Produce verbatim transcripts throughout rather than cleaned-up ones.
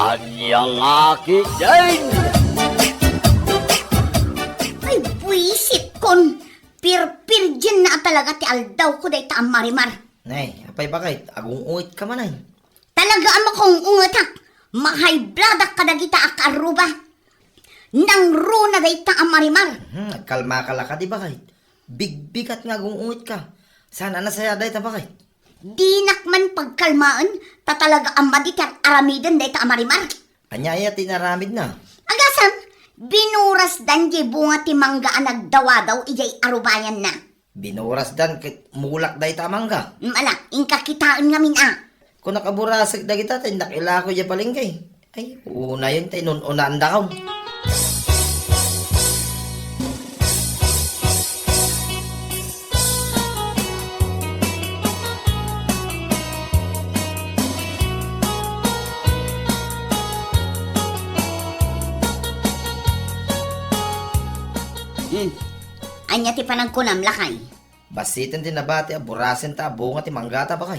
Ania nga ketdin? Ay, buisit kon. Pirpirgin na talaga ti aldaw ko dayta a Marimar. Nay, apay bakay, agung-unget ka man ay. Talaga a makung-ungetak. Mahaybladak kadagita a kaarruba. Nangruna dayta a Marimar. Hmm, agkalma ka la kadi bakay. Bigbigat nga agung-unget ka. Saan a nasaya dayta bakay? Dinak man pagkalmaen, ta talaga a madi ti aramiden dayta a Marimar. Ania aya ti inaramidna? Agasem, binurasdan diay bunga ti mangga a nagdawadaw idiay arubayanna. Binurasdan ket mulak dayta a mangga? Mm, ala, inka kitaen ngamin a. Kunak a burasek dagita ta innak ilako idiay palengke. Ay, unayen ta inun-unaandakon. Hmm. Ania ti panagkunam, lakay? Bassiten ti nabati a burasenta a bunga ti manggata, bakay.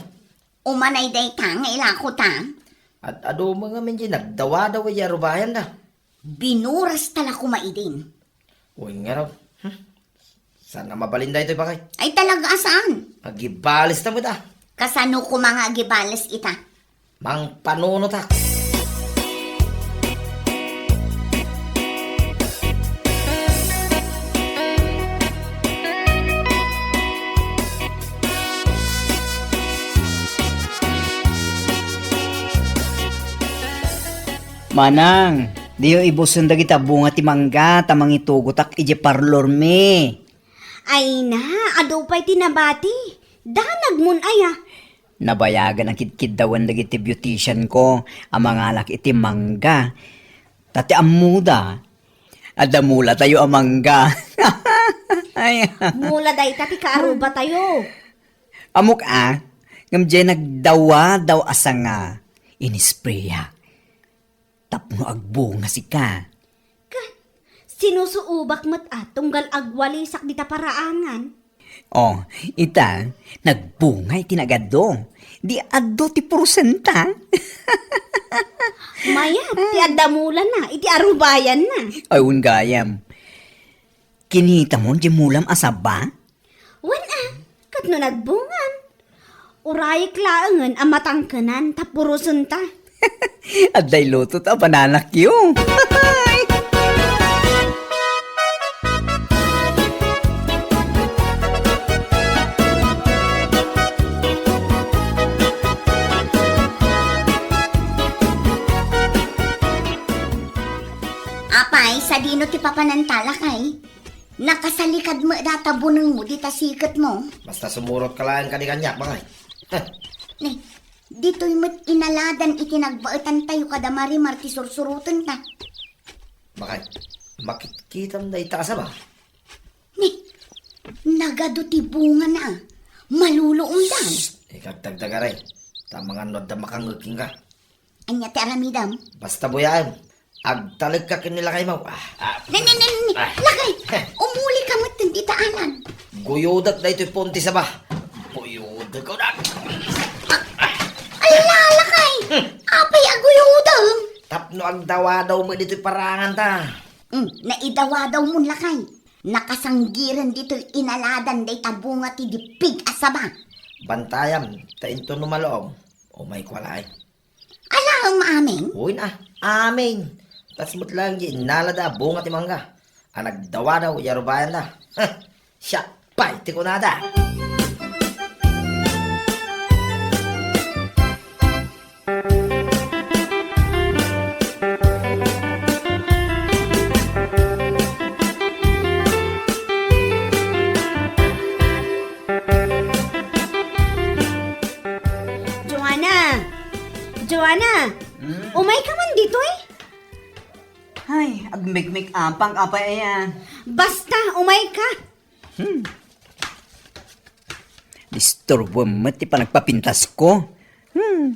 Umanay dayta nga ilako ta? Ad-adu met ngamin diay nagdawadaw idiay arubayanda. Binurasta la koma idin. Wen ngarud. Hmm. Saan a mabalin daytoy, bakay? Ay, talaga a saan? Agibalesta met a. Kasano koma nga agibales ita? Mangpanunotak. Manang, diyo ibusen dagita bunga ti mangga ta mangitugotak idiay parlormi. Ay na, adu pay ti nabati. Danagmon aya. Nabayagan a kidkiddawen dagiti beautician ko a mangalak iti mangga. Ta ti ammoda, adda mulatayo a mangga. Ay. Mula dayta ti kaarubatayo. Ammok a, ngem diay nagdawadaw a sanga, inispreyak tapno agbunga sika. Ket sinusuobak met a tunggal agwalisak dita paraangan. Oh, ita, nagbunga iti nagadu. Di adu ti porsiento. Mayat ti adda mulana iti arubayanna. Ay, wen gayam. Kinitamon diay mulam a saba? Wen a, ket no nagbungan, urayek laengen a matangkenan ta porsiento. Adda iluto ta bananakyo. Apay, sadino ti papananta, lakay? Nakasalikad met dayta bunengmo dita siketmo. Basta sumurot ka laeng kadi kaniak, bakay. Heh. Ni, ditoy met inaladan iti nagbaetantayo kada Marimar ti sursurotenta. Bakay, makitkitam dayta a saba? Ni, nagadu ti bungana. Maluluomdan. Shh! Ikagdagdagaray. Ta mangan no adda makangngeg kenka. Ania ti aramidem? Basta buyaem. Agtalekka ken ni lakaymo. Ah, ah. Ne, ne, ne, ne, ah. Lakay, heh. Umulika met dita alan. Guyodek daytoy puon ti saba. Guyodek, ah. Ala, lakay. Hmm. Apay a guyodem? Tapno agdawadaw met ditoy paraanganta. Hmm, naidawadawmon, lakay. Nakasanggiren ditoy inaladan dayta bunga ti dippig a saba. Bantayam, ta intono malom, umayko laeng. Alaem amin? Wen a, amin. Kas met laeng diay inalada a bunga ti mangga a nagdawadaw idiay arubayanda. Heh, siak pay ti kunada. Joanna! Joanna! Hmm? Umayka man ditoy? Ay, agmikmik-apang apay aya. Basta, umayka. Hmm. Disturbo met ti panagpapintasko. Hmm.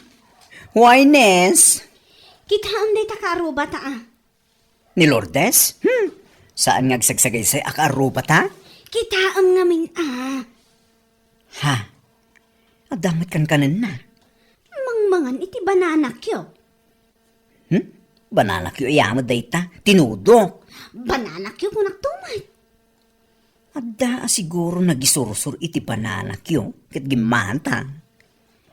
Why, Nes? Kitaem dayta kaarubata, ah. Ni Lourdes? Hmm. Saan nga agsagsagaysay a kaarubata? Kitaem ngamin, ah. Ha? Adda met kankanenna? Mangmangan iti bananakyo. Hmm? Bananakyo aya met dayta, tinudok. Bananakyo, kunak tumat. Adda a siguro nagisursor iti bananakyo, ket gimmahanta.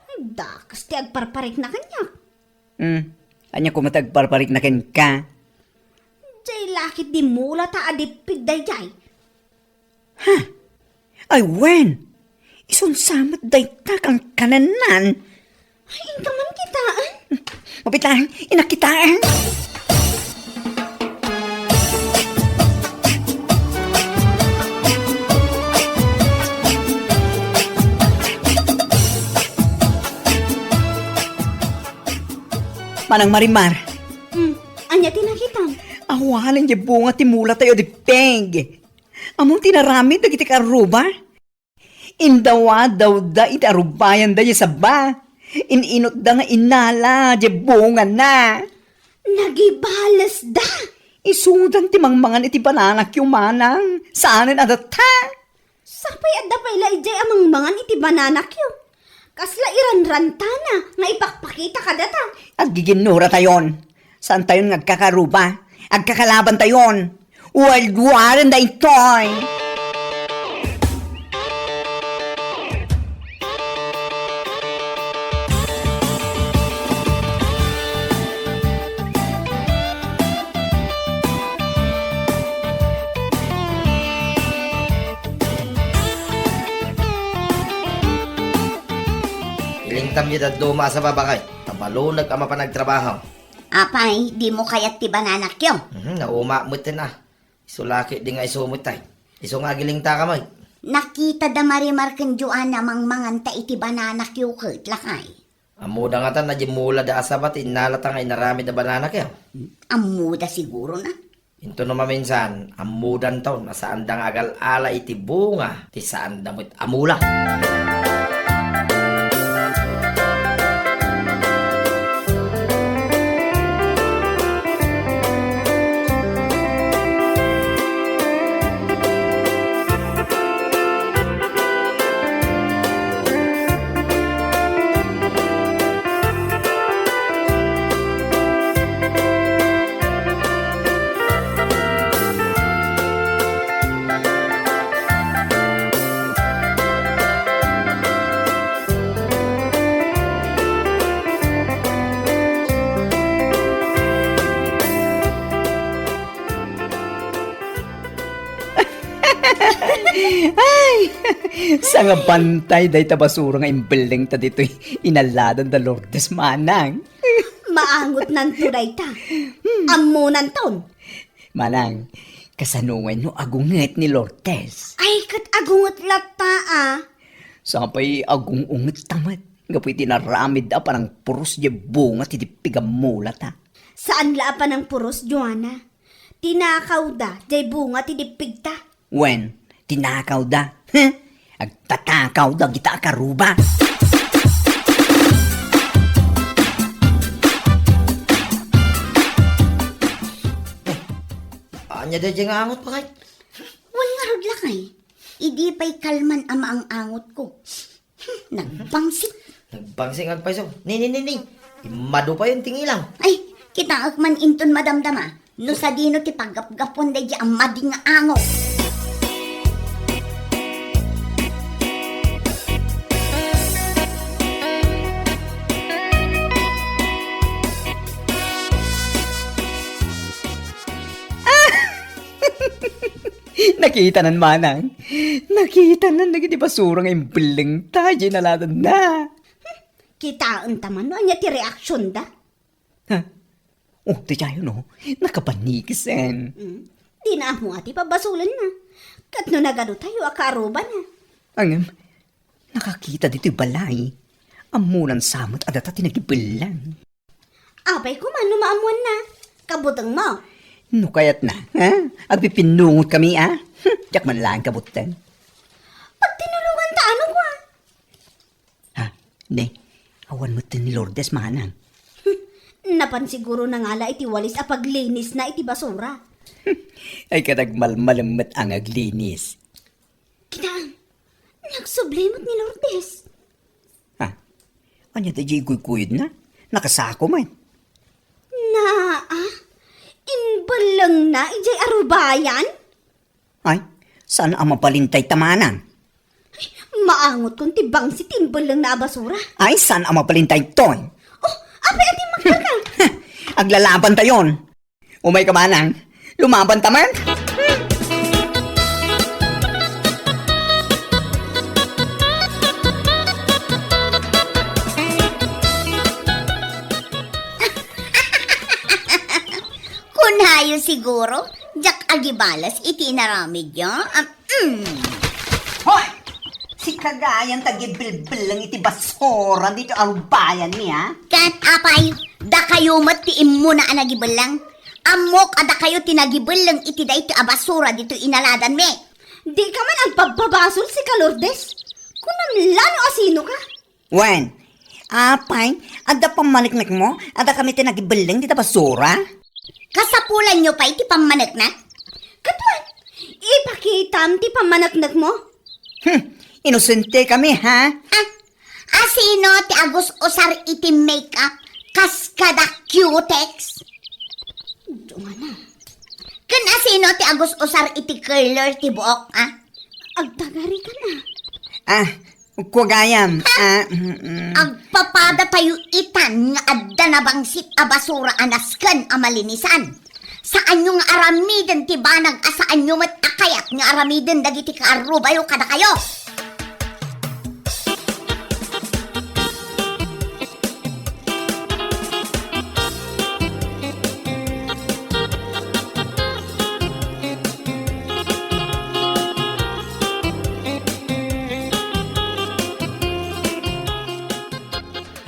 Ay, dakas ti agparparikna kaniak. Hmm, ania koma ti agparparikna kenka? Jay lakit di mula ta adippig dayjay. Ha? Ay, wen! Isunsa met dayta kankanennan? Ay, inka man kitaen. Mapitaen, inakitaen. Manang Marimar. Hmm, ania ti nakitam? Awanen di bunga ti mula tayo di peg. Ammom ti inaramid dagiti kaarruba? Indawadawda iti arubayanda diay sabba. In-inutda nga inala diay bungana. Nagibalesda. Isudan ti mangmangan iti bananakyo, manang. Saanen a data. Sapay adda pay la idiay a mangmangan iti bananakyo. Kasla iranrantana nga ipakpakita kadata. Aggiginnuratayon. Saantayon nga agkakaruba. Agkakalabantayon. World war daytoy. Ilingtam iti dadduma a sabba, baket. Ta balonek a mapan agtrabaho. Apay, dimo kayat ti bananakyo? Mhm, nauma metten a. Isu la ketdi nga isu met ay. Isu nga agilingtaka met. Nakita da Marimar ken Joanna mangmanganta iti bananakyo ket, lakay. Ammoda ngata a diay mulada a sabba ti innalata nga inaramid a bananakyo. Ammoda siguro na. Intono maminsan, ammodanton a saanda nga agal-ala iti bunga ti saanda met a mula. Ay! Sangabantay dayta basura nga imbellengta ditoy inaladan da Lourdes, manang. Maangotnanto dayta. Ammonanton. Manang, kasano ngay no agunget ni Lourdes? Ay, ket agunget latta a. Sapay agung-ungetta met, gapu iti inaramidda a panangpuros diay bunga ti dippig a mulata. Saan la a panangpuros, Joanna. Tinakawda diay bunga ti dippigta. Wen, tinakawda. Heh? Agtatakaw dagita a karuba. Ania daydiay nga angot, baket? Wen ngarud, lakay. Idi pay kalman a maang-angotko. Hmm, nagbangsik. Nagbangsik nga agpayso. Ni, ni, ni, ni. Immadu payen ti ngilam. Ay, kitaek man inton madamdama. No sadino ti paggapgapon daydiay a madi nga angot. Nakitanan, manang. Nakitanan dagiti basura nga imbellengta diay inaladanna. Kitaenta man no ania ti reaksionda. Ha? Oh, daydiay no, nakabanikisen. Mm. Dina ammo a ti pabasolenna. Ket no nagadu tayo a kaarubana. Ngem, nakakita ditoy balay. Ammonan sa met a data ti nagibellan. Apay koma no maammoanna, kabutengmo. No kayatna, ha? Agpipinnungotkami, a? Hmm, diak man laeng kabuteng. Pagtinulonganta, ano, kwa? Ha? Ne, awan metten ni Lourdes, manang. Napan siguro nangala iti walis a paglinisna iti basura. Ay, ket agmalmalem met a nga aglinis. Kitaem, nagsubli met ni Lourdes. Ha? Ania daydiay iguykuyodna? Nakasako met. Na, ah? Bellengna idiay arubayan? Ay, saan a mabalin dayta, manang? Maangotkon ti bangsit ti imbellengna a basura. Ay, saan a mabalin daytoy? Oh, apay a dimmakka? Aglalabantayon. Umayka, manang. Lumabanta man. Kunayo siguro, diak agibalas iti inaramidyo. Am, mm. Hoy! Sika gayam ti agibilbelleng iti basura ditoy arubayanmi, a? Ket apay, dakayo met ti immuna a nagibelleng. Ammok a dakayo ti nagibelleng iti daytoy a basura ditoy inaladanmi. Dika man agpabbabasol, sika Lourdes. Kunam la no asinoka. Wen, apay, adda pammaneknekmo? Adda kami ti nagibelleng dita basura? Kasapulanyo pay ti pammaneknek? Ket wen, ipakitam ti pammaneknekmo. Hmm, inosente kami, ha? Ah, asino ti agus-usar iti makeup kas kada Cutex? Dungana. Ken asino ti agus-usar iti curler ti buok, ah? Agtagarikan, ah. Ah, kua gayam, ah, mm, mm. Agpapadatayo itan nga adda nabangsit a basura a nasken a malinisan. Saanyo nga aramiden ti banag a saanyo met a kayat nga aramiden dagiti kaarrubayo kadakayo.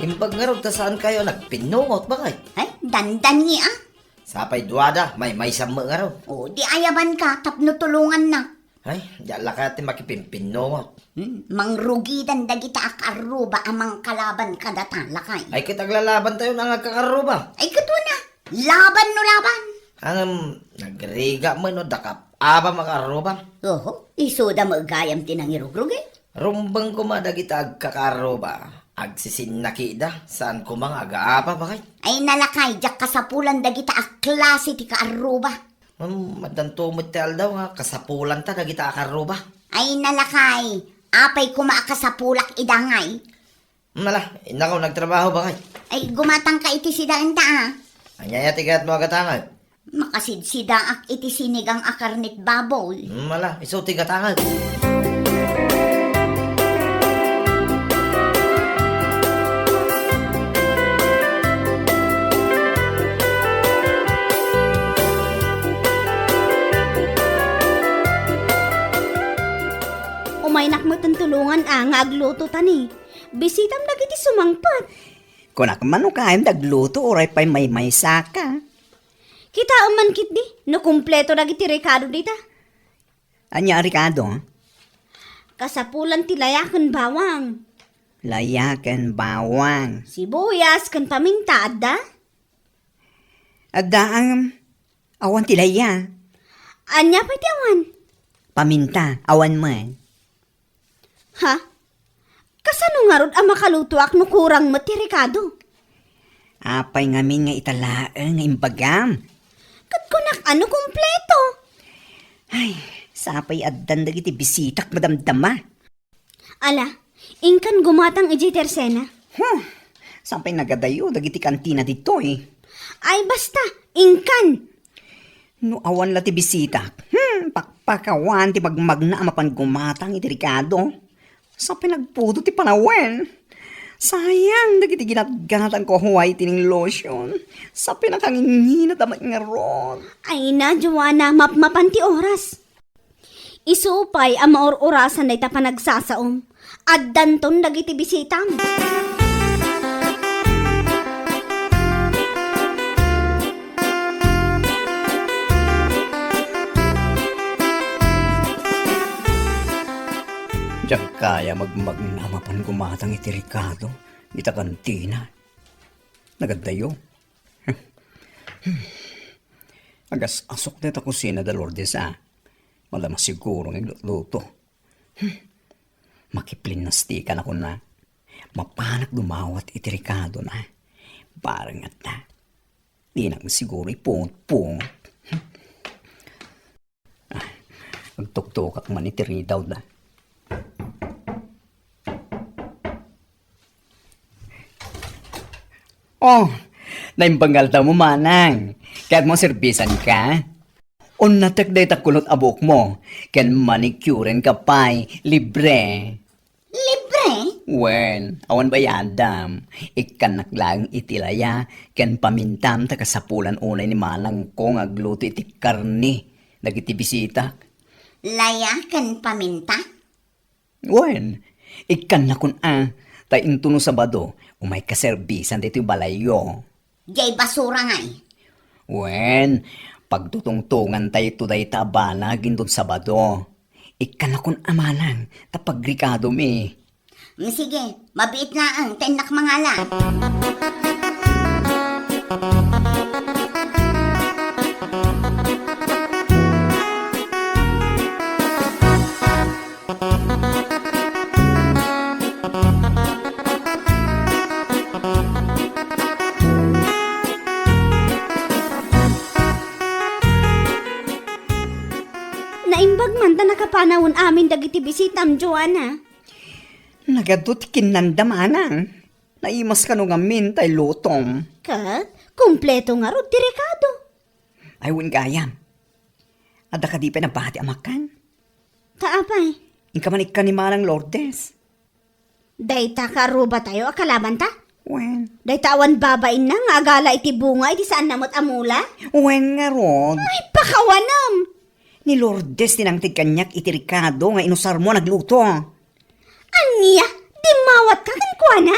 Imbag ngarud ta saankayo a nagpinnungot, bakay? Ay, dandani, ah. Sapay duada, maymaysa met ngarud. O, di ayabanka tapno tulongannak. Ay, diak la kayat ti makipimpinnungot. Hmm, mangrugidan dagita a kaarruba a mangkalaban kadata, lakay. Ay, ket aglalabantayon a nga agkakaarruba. Ay, ket wen a, laban no laban. Ngem, nagrigat met no dakap-aba makaarruba. Oho, isuda met gayam ti nangirugrugi. Rumbeng koma dagita agkakaarruba. Agsisinnakida, saan koma nga agaapa, bakay? Ay, nalakay, diak kasapulan dagita a klase ti kaarruba. Hmm, addanto met ti aldaw nga kasapulanta dagita a kaarruba. Ay, nalakay, apay koma a kasapulak ida ngay? Hmm, ala, innako nagtrabaho, bakay? Ay, gumatangka iti sidaenta, ah. Ania aya ti kayatmo a gatangek? Makasidsidaak iti sinigang a karnet baboy. Hmm, ala, isu ti gatangek. Umaynak met tulongan a nga agluto ta ni. Bisitam dagiti sumangpet. Kunak man no kayam dagluto uray pay maymaysaka. Kitaem man ketdi no kompleto dagiti rekado dita. Ania a rekado? Kasapulan ti laya ken bawang. Laya ken bawang. Sibuyas ken paminta, adda? Adda, ngem awan ti laya. Ania pay ti awan? Paminta, awan met. Ha? Kasano ngarud a makalutoak no kurang met ti rekado? Apay ngamin nga ita laeng nga imbagam? Ket kunak a no kompleto. Ay, sapay addan dagiti bisitak madamdama. Ala, inkan gumatang idiay tersena. Huh, sapay nagadayo dagiti kantina ditoy. Ay, basta, inkan! No awan la ti bisitak, hmm, pakpakawan ti magmagna a mapan gumatang iti rekado. Sapay nagpudo ti panawen. Sayang dagiti ginatgatangko a huway iti ning lotion. Sapay nakanginginat a met ngarud. Ay na, Joanna, mapmapan ti oras. Isu pay a maur-orasan dayta panagsasaom. Addanton dagiti bisitam. Diak kaya magmagna a mapan gumatang iti rekado ita kantina. Nagadayo. Agas-asok dayta kusina da Lourdes, a. Madama siguro nga iglutluto. Hmm. Makiplinnastikan a kuna. Mapanak dumawat iti rekadona. Bareng ngata. Dinak siguro ipungot-pungot. Hmm. Tuktukak man iti ridawda. Oh, naimbag nga aldawmo, manang. Kayatmo serbisanka? Unnatek dayta kulot a buokmo, ken manicurenka pay, libre. Libre? Wen, awan bayadam. Ikkannak laeng iti laya ken pamintam ta kasapulan unay ni manangko nga agluto iti karne dagiti bisitak. Laya ken paminta? Wen, ikkannakon a, ta intono Sabado, umayka serbisan ditoy balayyo. Diay basura ngay. Wen, pagtutungtongantayto dayta a banag inton Sabado. Ikkannakon a manang, ta pagrikadomi. Mm, sige, mabiit laeng, ta innak mangala. Naimbag man ta nakapanawon amin dagiti bisitam, Joanna. Nagadu ti kinnanda, manang. Naimas kano ngamin tay lutom. Ket, kompleto ngarud ti rekado. Ay, wen gayam. Adda kadi pay nabati a makan? Ta apay? Inka man ikkan ni Manang Lourdes. Dayta kaarrubatayo a kalabanta? Wen. Dayta awan babainna nga agala iti bunga iti saanna met a mula? Wen ngarud. Ay, pakawanem! Ni Lourdes ti nangted kaniak iti rekado nga inusarmo a nagluto. Ania? Dimmawatka kenkuana?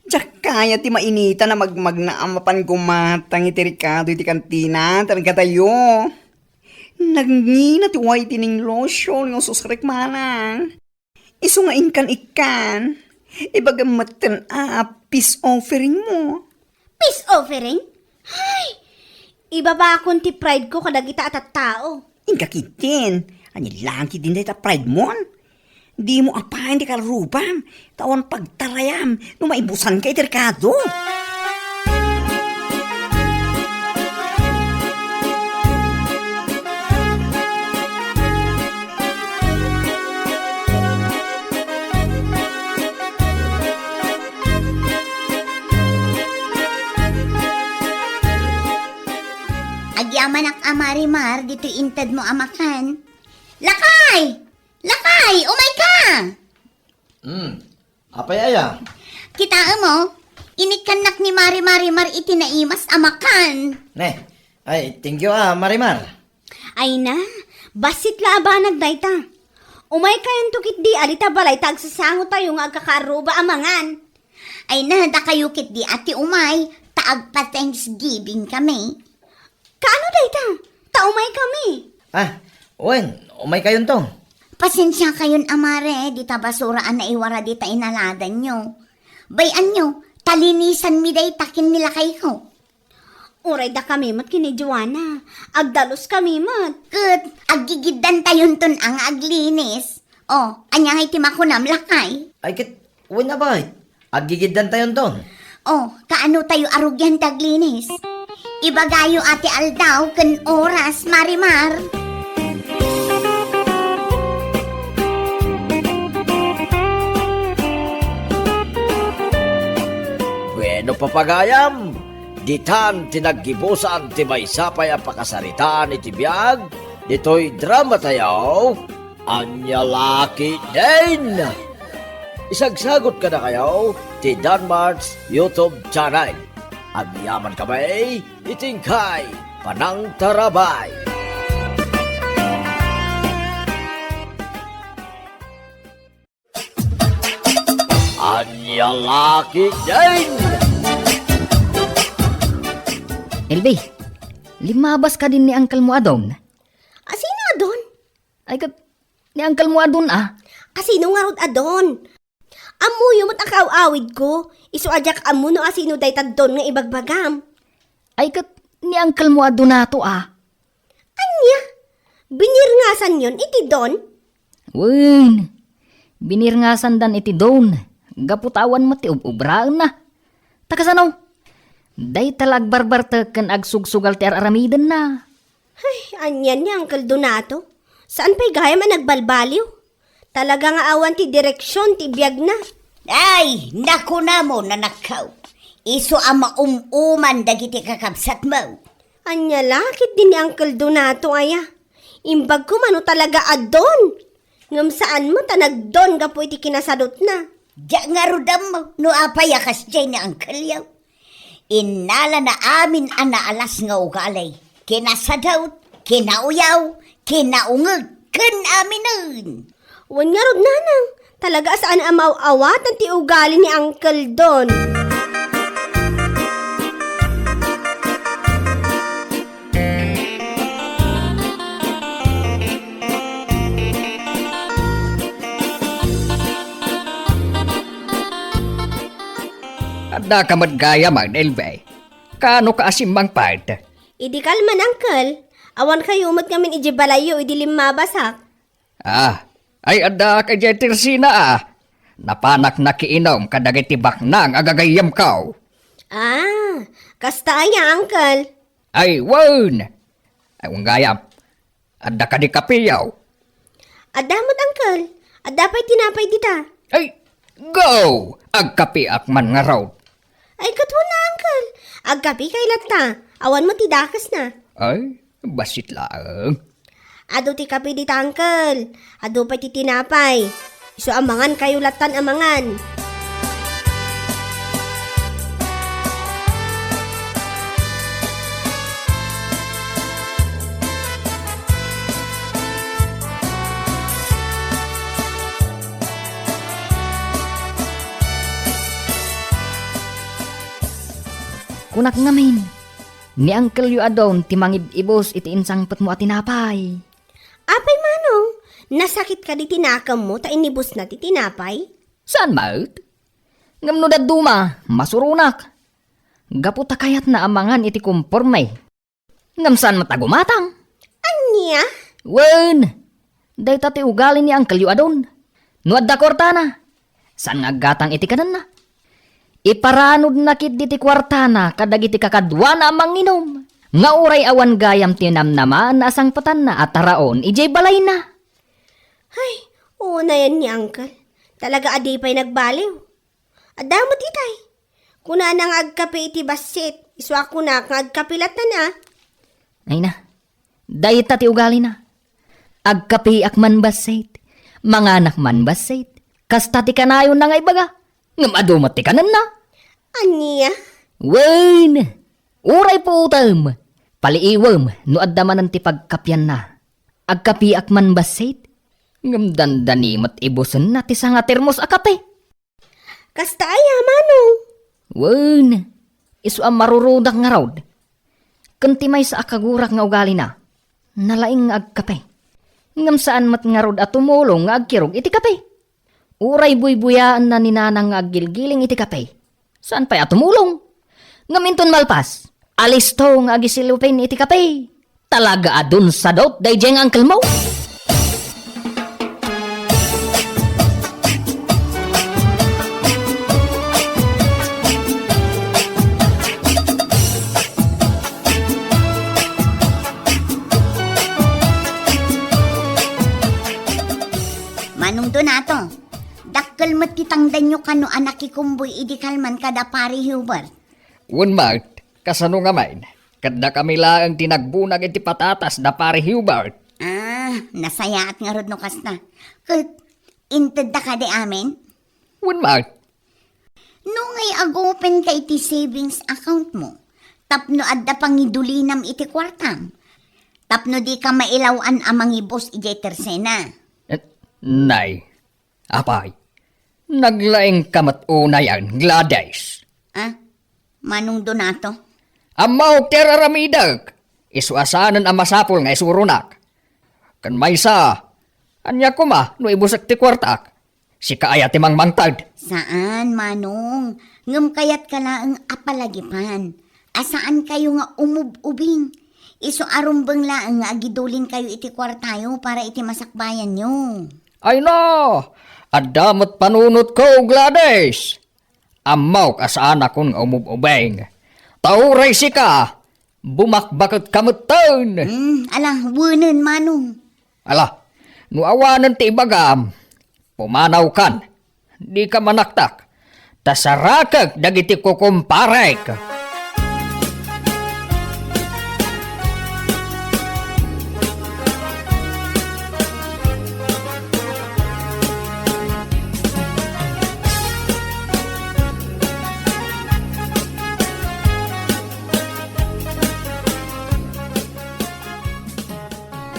Diak kayat ti mainitan a magmagna a mapan gumatang iti rekado iti kantina, ta kadayo. Nangina ti way ti ning lotion nga ususrek manang. Isu nga inkan ikkan, ibagam metten a peace offering mo. Peace offering? Hay! Ibabakon ti pride ko kadagita a tattao. Inka ketdin, ania laeng ketdin dayta pride mon? Dimo apayen ti kaarrubam, ta awan pagtarayam no maibusanka iti rekado. Agyamanak a Marimar, ditoy intedmo a makan. Lakay! Lakay, umayka! Hmm, apay aya? Kitaem, o, inikkannak ni Mari Marimar iti naimas a makan. Ne, ay, thank you a, Marimar. Ay na, bassit la a banag dayta. Umaykayonto ketdi a dita balay ta agsasangotayo nga agkakaarruba a mangan. Ay na, dakayo ketdi a ti umay, ta agpa-Thanksgiving kami. Kaano dayta? Ta umaykami. Ah, wen, umaykayonto. Pasensiakayon a Mare, dita basura a naiwara dita inaladanyo. Bay-anyo, ta linisanmi dayta ken ni lakayko. Uray dakami met ken ni Joanna, agdaluskami met. Ket aggigiddantayonton a nga aglinis. O, ania ngay ti makunam, lakay? Ay ket, wen a bay, aggigiddantayonton. O, kaanotayo a rugian ti aglinis? Ibagayo a ti aldaw ken oras, Marimar. Bueno, papagayam, ditan ti naggibusan ti maysa pay a pakasaritaan iti biag ditoy dramatayo, Ania La Ketdin. Isagsagut kadakayo ti Danmart's YouTube channel. Agyaman kami iti inkay panangtarabay. Ania La Ketdin! Elvi, limmabas kadin ni uncle mo a Don? Asino a Don? Ay ket, ni uncle mo a Don a? Asino ngarud a Don? Ammoyo met a kaaw-awidko, isu a diak ammo no asino dayta Don nga ibagbagam. Ay ket, ni uncle mo a Donato a? Ania? Binirngasanyon iti Don? Wen, binirngasandan iti Don, gapu ta awan met ti ub-ubraenna. Ta kasano? Dayta la agbarbartek ken agsugsugal ti ar-aramidenna. Ay, anian ni Uncle Donato? Saan pay gayam a nagbalbaliw? Talaga nga awan ti direksion ti biagna. Ay, nakunam, nanakkaw. Isu a maum-uman dagiti kakabsatmo. Ania la ket di ni Uncle Donato aya? Imbag koma no talaga a don. Ngem saan met a nagdon gapu iti kinasadutna. Diak ngarud ammo no apay a kasdiay ni Uncle-yo. Innalana amin a naalas nga ugali. Kinasadut, kinauyaw, kinaungeg, ken aminen. Wen ngarud, nanang, talaga a saan a maaw-awatan ti ugali ni Uncle Don. Addaka met gayam, Elbe. Kaano ka a simmangpet? Idi kalman, Uncle. Awan kayo met ngamin idiay balayyo idi limmabasak. Ah, ay addaak idiay tersina, ah. Napanak nakiinum kadagiti baknang a gagayyemko. Ah, kasta aya, Uncle? Ay, wen. Ay, wen gayam. Adda kadi kapeyo? Adda met, Uncle. Adda pay tinapay dita. Ay, go! Agkapeak man ngarud. Ay, ket wen, Uncle. Agkapekay latta. Awan met ti dakesna. Ay, bassit laeng. Adu ti kape dita, Uncle. Adu pay ti tinapay. Isu a mangankayo lattan a mangan. Kunak ngamin, ni Uncle-yo a Don ti mangib-ibus iti insangpetmo a tinapay. Apay, Manong, nasakit kadi ti nakemmo ta inibusna ti tinapay? Saan met? Ngem no dadduma, masuronak. Gapu ta kayatna a mangan iti komporme. Ngem saan met a gumatang? Ania? Wen, dayta ti ugali ni Uncle-yo a Don. No adda kuartana, saan nga aggatang iti kanenna. Iparanudna ketdi ti kuartana kadagiti kakaduana a manginum, nga uray awan gayam ti namnamaanna a sangpetanna a taraon idiay balayna. Hay, unayen ni Uncle. Talaga a di pay nagbaliw. Adda met itay. Kunana nga agkape iti bassit. Isu a kunak nga agkape latta na. Ay na, dayta ti ugalina. Agkapeak man bassit, manganak man bassit. Kasta ti kanayonna nga ibaga. Ngem adu met ti kanenna. Ania? Wen, uray puotem, paliiwem no adda manen ti pagkapianna. Agkapeak man bassit, ngem dandani met ibusenna ti sanga termos a kape. Kasta aya, Manong? Wen, isu a marurudak ngarud. Ken ti maysa a kagurak nga ugalina, nalaing nga agkape. Ngem saan met ngarud a tumulong nga agkirog iti kape. Uray buybuyaenna ni Nanang nga aggilgiling iti kape, saan pay a tumulong. Ngem inton malpas, alisto nga agisilupin iti kape. Talaga a dunsadot daydiay nga uncle-mo. Manong Donato, dakkel met ti tangdanyo kano a nakikumboy idi kalman kada Pari Hubert. Wen met, kasano ngamin? Ket dakami laeng ti nagbunag iti patatas da Pari Hubert. Ah, nasayaat ngarud no kasta. Ket intedda kadi amin? Wen met. No ngay agopen ka iti savings account mo, tapno adda pangidulinam iti kuartam, tapno dika mailaw-an a mangibus idiay tersena. Eh, nay, apay, naglaingka met unayen, Gladys. Ah, Manong Donato? Ammok ti ar-aramidek, isu a saanen a masapul nga isuronak. Ken maysa, ania koma no ibusek ti kuartak? Sika aya ti mangmangted? Saan, Manong. Ngem kayatka laeng a palagipan a saankayo nga umub-ubing. Isu a rumbeng laeng nga agidulinkayo iti kuartayo para iti masakbayanyo. Ay na! Adda met panunotko, Gladys! Ammok a saanakon nga umub-ubing. Ta uray sika, bumakbaketka metten! Hmm, ala, wenen, Manong. Ala, No awanen ti ibagam, pumanawkan. Dika manaktak, ta sarakek dagiti kukumparek.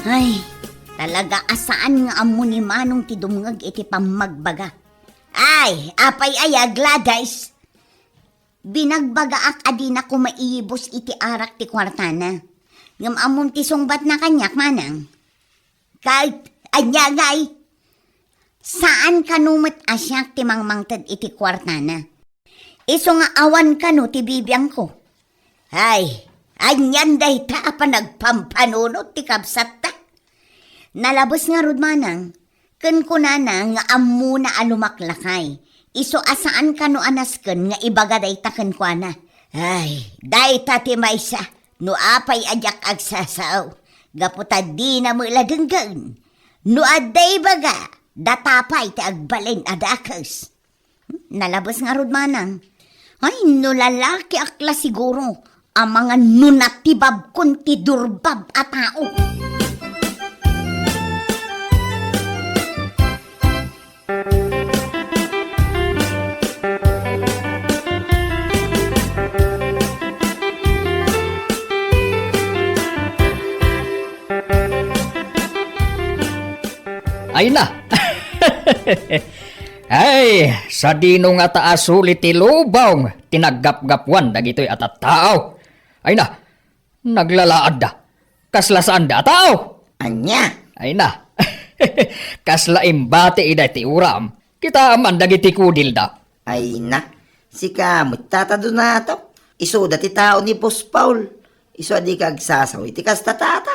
Ay, talaga a saan nga ammo ni Manong ti dumngeg iti pammagbaga. Ay, apay aya, Gladys? Binagbagaak a dinako maiyibus iti arak ti kuartana. Ngem ammom ti sungbatna kaniak, Manang? Ket ania ngay? Saan kano met a siak ti mangmangted iti kuartana. Isu nga awan kano ti bibiangko. Ay, anian dayta a panagpampanunot ti kabsatta? Nalabes ngarud, Manang, ken kunana nga ammona a lumaklakay. Isu a saan kano a nasken nga ibaga dayta kenkuana. Ay, dayta ti maysa no apay a diak agsasao, gapu ta dina met la denggen. No adda ibaga, data pay ti agbalin a dakes. Nalabes ngarud, Manang. Ay, no lalakiak la siguro, amangan no natibabkon ti durbab a tao. Ay na! Ay, sadino ngata a suli ti lubong ti naggapgapuan dagitoy a tattao? Ay na, naglalaadda. Kasla saanda a tao. Ania? Ay na, kasla imbati ida ti uram. Kitaem man dagiti kudilda. Ay na, sika met, Tata Donato. Isuda ti tao ni Boss Paul. Isu a dika agsasao iti kasta, Tata.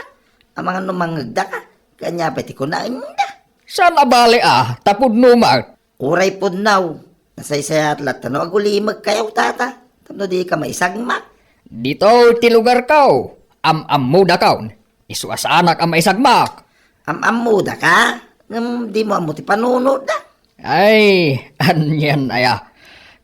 Amangan no mangngegdaka, ket ania pay ti kunaenda? Saan a bale a, ta pudno met. Uray pudno, nasaysayat latta no agulimekkayo, Tata, tapno dika maisagmak. Ditoy ti lugarko, am-ammodakon. Isu a saanak a maisagmak. Am-ammodaka, ngem dimo ammo ti panunotda. Ay, anian aya?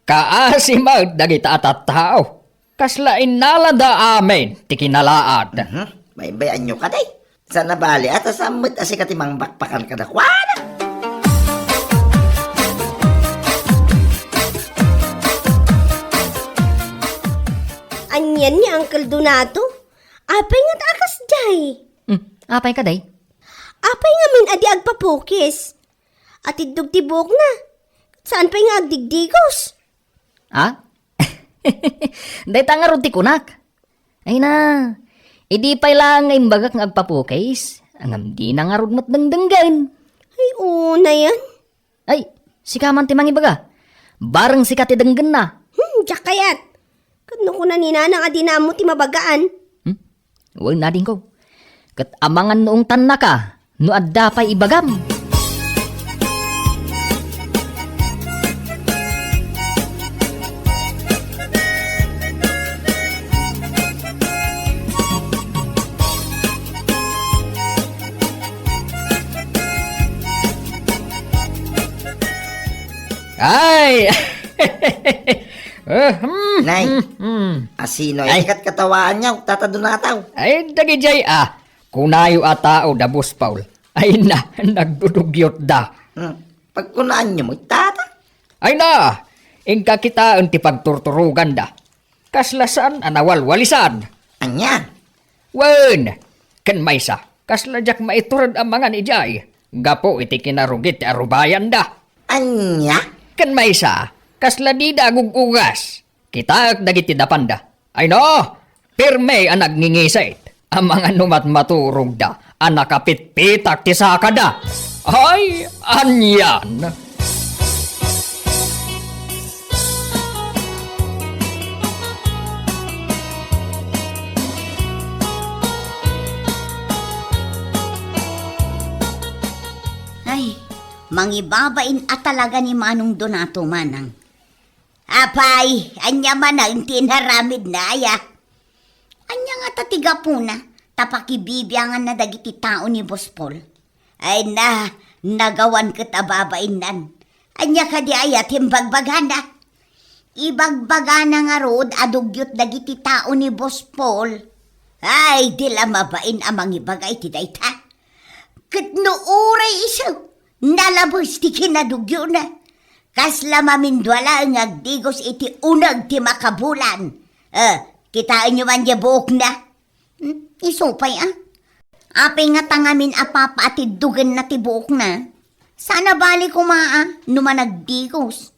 Kaasi met dagita a tattao. Kasla innalada amin ti kinalaad. Mhm. Baybay-anyo kadi. Saan a bale a ta saan met a sika ti mangbakbakan kadakuada. Anian ni Uncle Donato? Apay ngata a kasdiay? Hmm, apay kadi? Apay ngamin a di agpapukis? Atiddog ti buokna. Saan pay nga agdigdigos? Ah? Dayta ngarud ti kunak. Ay na, idi pay laeng nga imbagak nga agpapukis, ngem dina ngarud met dengdenggen. Ay, unayen. Ay, sika man ti mangibaga. Bareng sika ti denggenna. Hmm, diak kayat. Ket no kuna ni Nanang a dina ammo ti mabagaan? Hmm? Wen, adingko. Ket amangan no ungtannaka no adda pay ibagam. Ay! Eh, hmm, Nay, hmm, hmm. Asino ay, ay, katkatawaanyo, Tata Donato? Ay, dagidiay, ah. Kunayo a tao da Boss Paul. Ay na, nagdudugyot da. Hmm. Pagkunaanyo mo, Tata? Ay na, inka kitaen ti pagturturoganda. Kasla saan a nawalwalisan. Ania? Wen, ken maysa, kasla diak maitured a mangan idiay, gapu iti kinarugit ti arubayanda. Ania? Ken maysa, kasla dida agug-ugas. Kitaek dagiti dapanda. Ay no, pirme a nagngingisit. Amangan no matmaturogda a nakapitpitak ti sakada. Ay, anian! Ay, mangibabain a talaga ni Manong Donato, Manang. Apay, ania manen ti inaramidna aya? Ania ngata ti gapuna ta pakibibianganna dagiti tao ni Boss Paul? Ay na, nagawan ket a babainnan. Ania kadi aya ti imbagbagana? Ibagbagana ngarud a dugyot dagiti tao ni Boss Paul. Ay, di la mabain a mangibaga iti dayta. Ket no uray isu, nalabes ti kinadugyona. Kasla mamindua laeng nga agdigos iti uneg ti makabulan. Eh, kitaenyo man diay buokna. Hmm, isu pay a. Apay ngata ngamin a papaatiddogenna ti buokna? Saan a bali koma a no managdigos.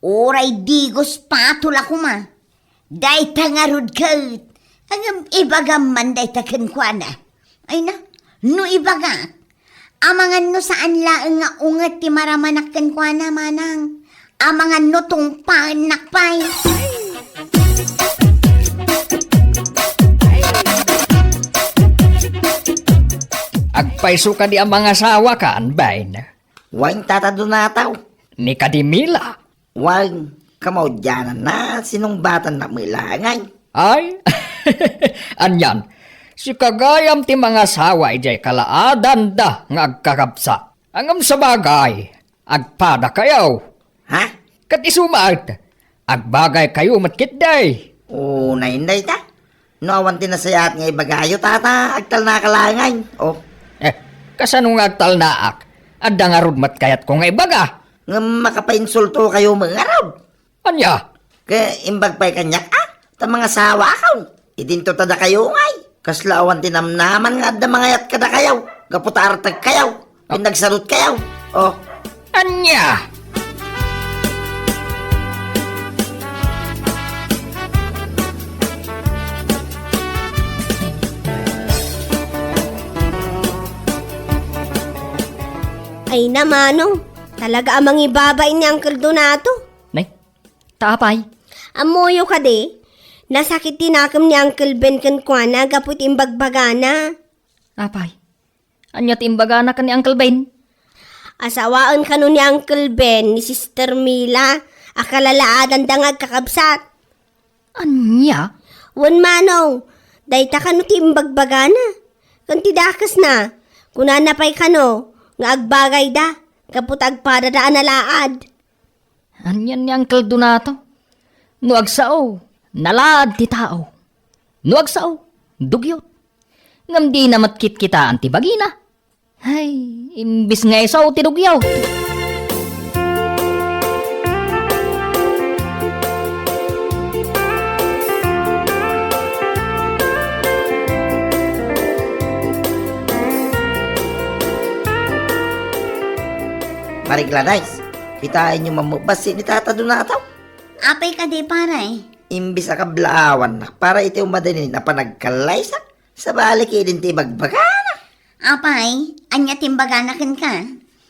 Uray digos patol a koma. Dayta ngarud ket, ngem ibagam man dayta kenkuana. Ay na, no ibagak, amangan no saan laeng nga unget ti maramanak kenkuana, manang. Amangan no tungpaennak pay. Agpayso kadi a mangasawakan, Ben? Wen, Tata Donato. Ni kadi Mila? Wen, kamaudiananna, sinungbatanna met laeng. Ay, anian, sika gayam ti mangasawa idiay kalaadanda nga agkakabsat. Ngem sabagay, agpadakayo. Ha? Ket isu met, agbagaykayo met ketdi. O, nainday ta. No awan ti nasayaat nga ibagayo, Tata, agtalnaka laeng. O. Eh, kasano nga agtalnaak? Adda ngarud met kayatko nga ibaga. Ngem makapainsultokayo met ngarud. Ania? Ket imbag pay kaniak a, ta mangasawakon. Idinto ta dakayo ngay. Kasla awan ti namnaman nga adda mangayat kadakayo, gapu ta artegkayo, pinagsalutkayo. O. Ania? Ay na, Manong, talaga a mangibabain ni Uncle Donato. Nay, ta apay? Ammoyo kadi, nasakit ti nakem ni Uncle Ben kenkuana gapu iti imbagbagana. Apay? Ania ti imbagana ken ni Uncle Ben? Asawaen kano ni Uncle Ben ni Sister Mila a kalalaadanda nga agkakabsat. Ania? Wen, Manong, dayta kano ti imbagbagana. Ken ti dakesna, kunana pay kano nga agbagayda gapu ta agpadada a nalaad. Anian ni Uncle Donato? No agsao, nalaad ti tao. No agsao, dugyot. Ngem dina met kitkitaan ti bagina. Ay, imbis nga isao ti dugyot. Pare Gladys, kitaenyo man met bassit ni Tata Donato. Apay kadi, pare? Imbis a kablaawannak para iti umadinen a panagkallaysa, sabali ketdin ti ibagbagana. Apay, ania ti imbagana kenka?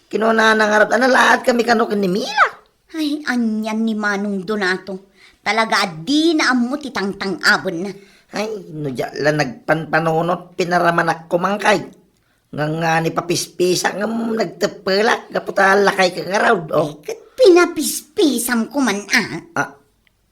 Kinunana ngarud a nalaadkami kano ken ni Mila. Ay, anian ni Manong Donato. Talaga a dina ammo ti tangtang-abenna. Ay, no diak la nagpanpanunot, pinaramanak koma ngay. Ngangani papispisak ngem nagteppelak gapu ta lakayka ngarud, o. Ay, ket pinapispisamko man, a. A,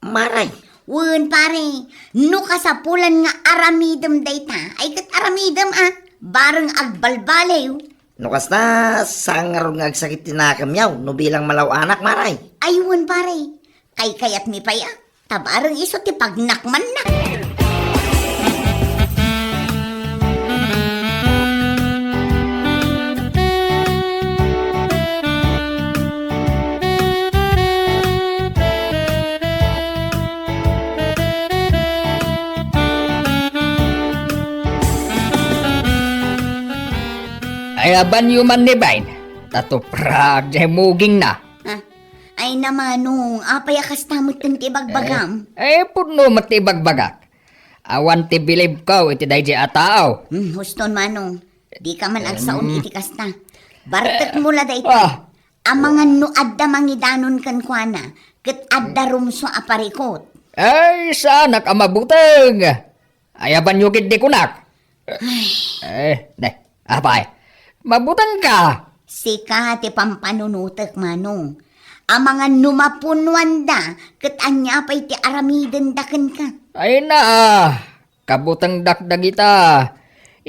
Maray. Wen, pare, no kasapulan nga aramidem dayta, ay ket aramidem, a, bareng agbalbaliw. No kasta, saan ngarud nga agsakit ti nakemyo no bilang malaw-anak, Maray? Ay, wen, pare, kaykayatmi pay, a, ta bareng isu ti pagnakmanna. Ayabanyo man ni Bain, ta tuprag diay mugingna. Ah, ay na, Manong, apay a kasta metten ti ibagbagam? Eh, eh, pudno met ti ibagbagak. Awan ti bilibko iti daydiay a tao. Hmm, huston, Manong. Dika man agsaon iti kasta. Bartekmo la dayta. Ah. Amangan no adda mangidanon kenkuana, ket adda rumsua a parikut. Ay, saanak a mabuteng. Ayabanyo ketdi kunak. Ay. Eh, ne, apay, mabutengka. Sika ti pampanunotek, Manong. Amangan no mapunuanda, ket ania pay ti aramidenda kenka? Ay na, kabutengdak dagita.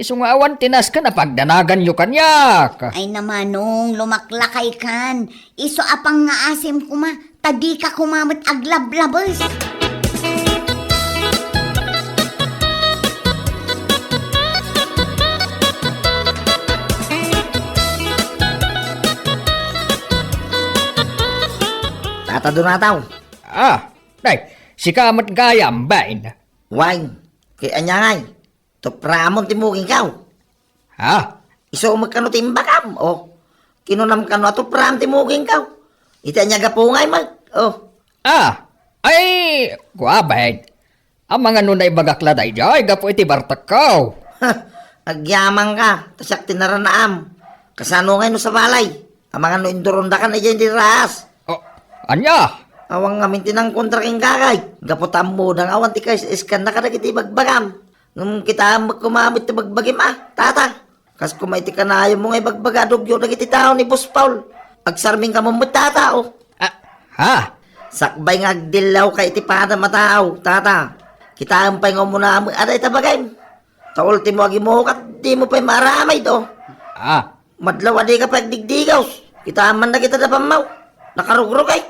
Isu nga awan ti nasken a pagdanaganyo kaniak. Ay na, Manong, lumaklakaykan. Isu a pangngaasim koma, ta dika koma met aglablabes. Tata Donato. Ah, day, sika met gayam, bain. Wen, ket ania ngay? Tupraamon ti mugingko. Ha? Isu met kano ti imbagam, o. Kinunam kano a tupraam ti mugingko. Iti ania gapu ngay met, o. Ah, ay, kua, bain. Amangan no naibagak la daydiay gapu iti bartekko. Agyamanka, ta siak ti naranaam. Kasano ngay no sa balay? Amangan no indurondakan idiay diraas. O, ania? Awan ngamin ti nangkontra kenka, kay gapu ta ammoda nga awan ti kaisiskanna kadagiti ibagbagam. Ngem kitaem met koma met ti bagbagim a, tata. Kas koma iti kanayonmo nga ibagbaga a dugyo dagiti tao ni Boss Paul. Agsarming kamo met, tata, o. Ah, ha? Sakbay nga agdillawka iti padam a tao, tata. Kitaem pay nga umuna met a dayta bagim. Ta ultimo agimukat, dimo pay maaramid, o. Ah. Madlaw a dika pay agdigdigaw. Kitaem man dagita dapammaw. Nakarugrog ay.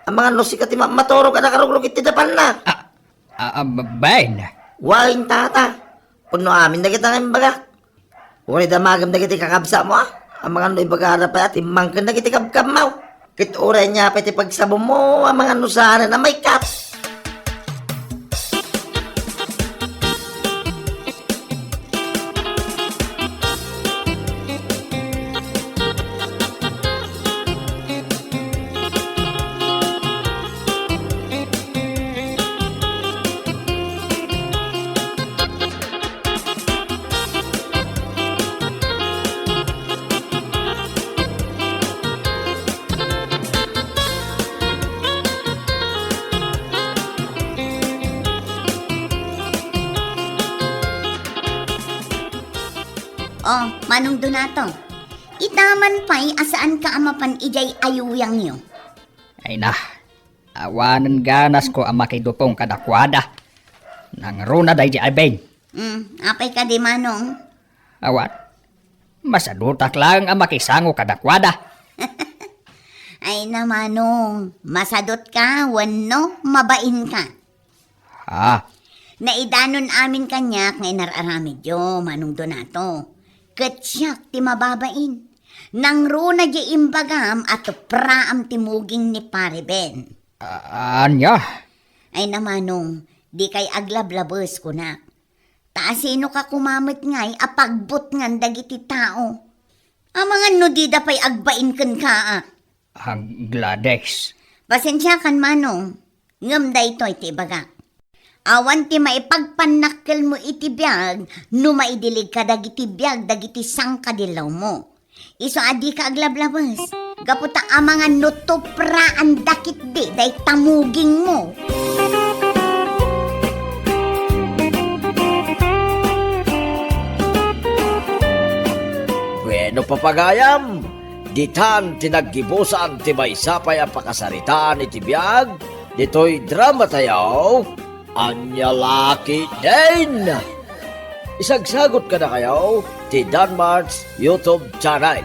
Amangan no sika ti ma-, maturog a nakarugrog iti dapanna. Ah, ah, ah, ba-, bain. Wen, tata. Pudno amin dagita nga imbagak. Uray damagem dagiti kakabsatmo, a. Amangan no ibagada pay a timmangken dagiti kabkabmaw. Ket uray ania pay ti pagsabonmo, amangan no saanen a maikkat. O, Manong Donato, ita man pay a saanka a mapan idiay ayuyangyo. Ay na, awanen ganasko a makidupong kadakuada. Nangruna daydi a bain. Hmm, apay kadi, Manong? Awan. Masadutak laeng a makisango kadakuada. Ay na, Manong, masadutka wenno mabainka? Ha? Naidanon amin kaniak nga inar-aramidyo, Manong Donato. Ket siak ti mababain. Nangruna diay imbagam a tupraam ti muging ni Pare Ben. A-, ania? Ay na, Manong, dikay aglablabes, kunak. Ta asinoka koma met ngay a pagbutngan dagiti tao? Amangan no dida pay agbain kenka, a. Ah, Gladys. Pasensiakan, Manong, ngem daytoy ti ibagak. Awan ti maipagpannakkelmo iti biag no maidilig kadagiti biag dagiti sangkadillawmo. Isu a dika aglablabes, gapu ta amangan no tupraanda ketdi dayta mugingmo. Bueno, papagayam, ditan ti naggibusan ti maysa pay a pakasaritaan iti biag ditoy dramatayo. Ania la ketdin? Isagsagut kadakayo ti Danmart's YouTube channel.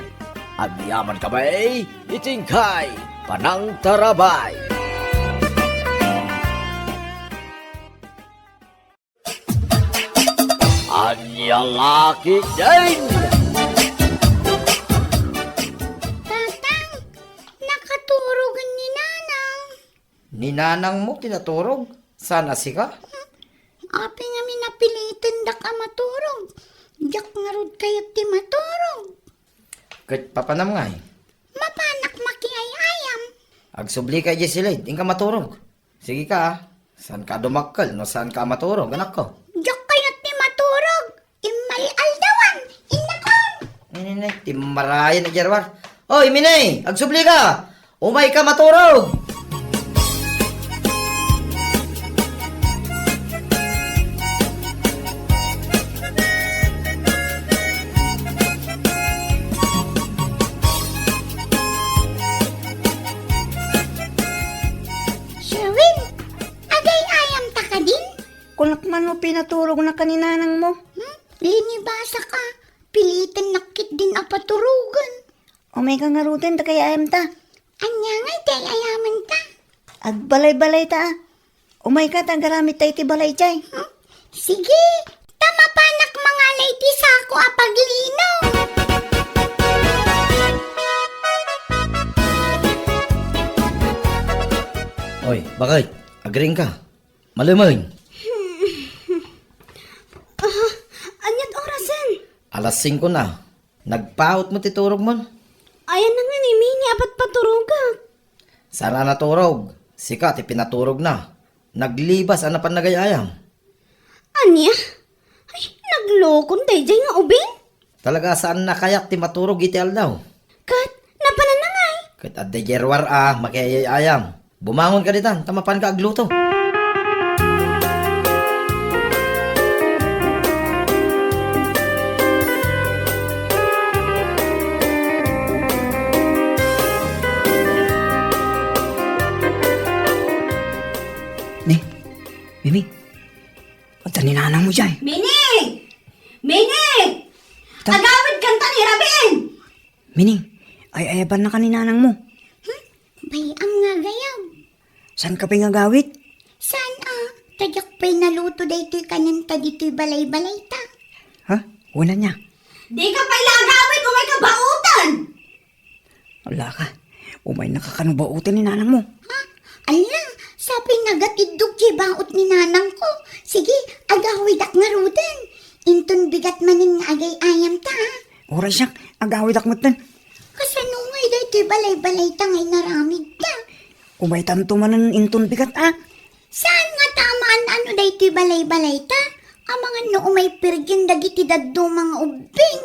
Agyaman kami iti inkay panangtarabay. Ania la ketdin? Tatang, nakaturogen ni Nanang. Ni nanangmo ti naturog? Saan a sika? Apay ngamin a napilitendak a maturog? Diak ngarud kayat ti maturog. Ket papanam ngay? Mapanak makiay-ayam. Agsublika idiay silid, inka maturog. Sige ka, a. Saanka a dumakkel no saanka a maturog, anakko? Diak kayat ti maturog. Immal-aldawan, innakon! Ay, nay, nay, timmarayan idiay ruar. Oy, Mine, agsublika! Umayka maturog! Sherwin, agay-ayamta kadin? Kunak man no pinaturognaka ni nanangmo. Hmm? Linibasak a, pilitennak ketdin a paturogen. Umayka ngaruden ta kay-ayamta. Ania ngay ti ay-ayamenta? Agbalaybalayta a. Umayka ta agaramidta iti balay jay. Hmm? Sige, ta mapanak mangala iti sako a paglino. Oy, bakit? Agriingka? Malumoy. Ah, ania't orasen? Alas singko na. Nagpaut mo ti turog mo? Ayan na nga ni Mini a patpaturogak. Saan a naturog? Sika ti pinaturog na. Naglibas a napan nagay-ayam. Ania? Ay, naglokon dayjay nga ubing? Talaga saan na kayat ti maturog iti aldaw? Ket napanan na ngay. Ket adda idiay ruar a makiayay-ayam. Bumangon ka ditan, ta mapan ka agluto. Ni, Mimi, adda ni nanang mo jay. Mini! Mini! Ta- Agawid kanta ni Rabin! Mini, ay-ayaban na ka ni nanang mo. Hmm? Bay-am nga agayab. Saan ka pay nga agawid? Saan a? Ta diak pay naluto daytoy kanenta ditoy balay-balayta. Ha? Wala niya. Di ka pay la agawid, umay ka baotan! Ala ka, umay na ka kano baotan ni nanang mo. Ha? Ala, sapay nagatiddog ti baot ni nanang ko. Sige, agawidak ngaruden. Inton bigat manen nga agay-ayam ta, ha? Uray siak, agawidak metten. Kasano ngay daytoy balay-balayta nga inaramidta? Umay tanto manen inton bigat, a? Saan nga ta amaan ano daytoy balay-balayta? Amangan no umay pirgin dagiti dadduma nga ubbing.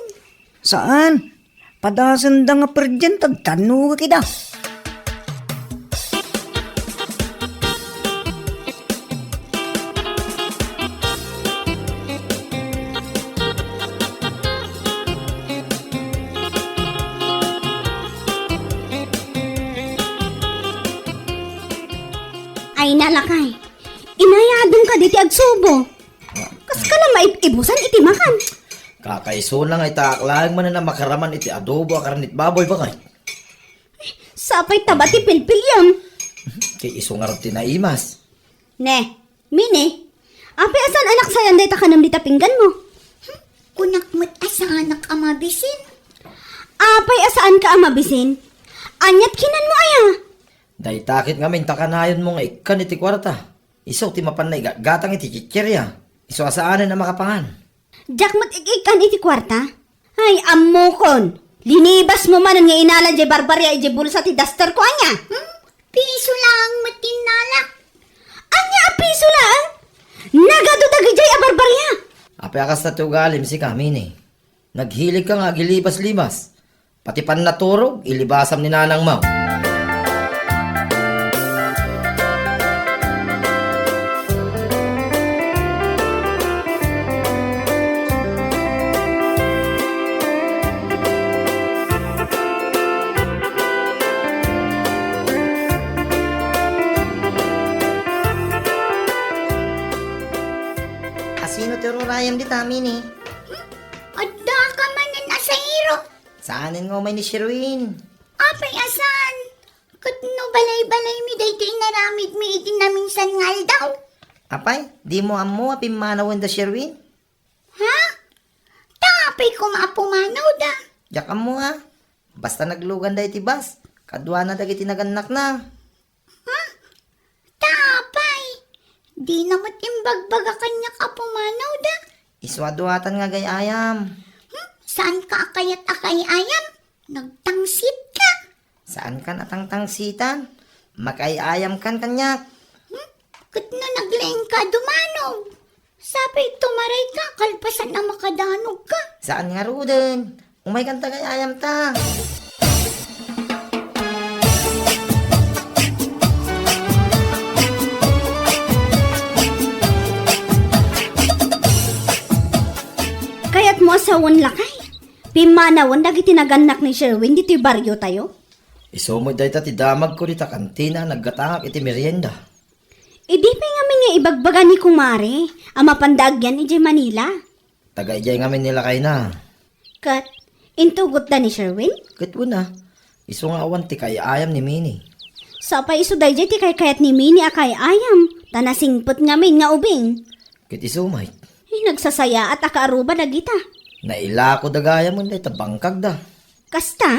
Saan? Padasenda nga pirgin, ta dannogak ida. Ay, nalakay. Inayadong ka diti agsubo. Kas ka lang maib-ibusan iti makan. Kakaisuna nga ita ak laeng manen a makaraman iti adobo a karnit baboy, bakay. Sapay taba ti pilpiliam. Ti isu ngarud ti naimas. Ne, Mini, apay a saan a naksayan dayta kanam dita pinggan mo? Hmm, kunak met a saanak a mabisin. Apay a saan ka a mabisin? Aniat kinan mo aya? Dayta ket ngamin ta kanayon mo nga ikkan iti kuarta. Isu ti mapan naigatgatang iti chicheria. Isu a saanen a makapangan. Diak met ik-ikkan iti kuarta? Ay, ammokon! Linibas mo manen nga inala jay barbaria ijay bulsa ti daster ko, ania? Hmm? Piso laeng met ti innalak. Ania a piso laeng? Nagadu dagidiay a barbaria! Apay a kasta ti ugalim sika, Mini? Naghilig ka nga agilibas-libas. Pati pannaturog, ilibasam ni nanang mo. Asino ti ururayam dita, Mini? Hmm? Adda ka manen a sairo. Saanen nga umay ni Sherwin? Apay a saan? Ket no balay-balaymi daytoy inaramidmi iti naminsan nga aldaw? Apay, dimo ammo a pimmanawen da Sherwin? Ha? Ta apay koma a pumanawda? Diak ammo a. Basta nagluganda iti bus, kaduana dagiti nagannakna. Ha? Ta apay, dina met imbagbaga kaniak a pumanawda. Isu a duatan nga agay-ayam. Hmm? Saanka a kayat a kay-ayam? Nagtangsitka? Saankan a tangtangsitan. Makay-ayamkan kaniak. Hmm? Ket no naglaingka a dumanog? Sapay tumarayka kalpasan a makadanogka. Saan ngaruden? Umaykan ta kay-ayamta. Kayatmo a sawen, lakay? Pimmanawen dagiti nagannak ni Sherwin ditoy bariotayo? Isu met dayta ti damagko dita kantina a naggatangak iti merienda. Idi pay ngamin nga ibagbaga ni kumare a mapanda agyan idiay Manila? Taga idiay ngamin ni lakayna. Ket, intugotda ni Sherwin? Ket wen a, isu nga awan ti kaay-ayam ni Mini. Sapay isu daydiay ti kaykayat ni Mini a kaay-ayam, ta nasingpet ngamin nga ubing. Ket isu met. Ay, nagsasayaat a kaaruba dagita. Nailakoda gayam dayta bangkagda. Kasta?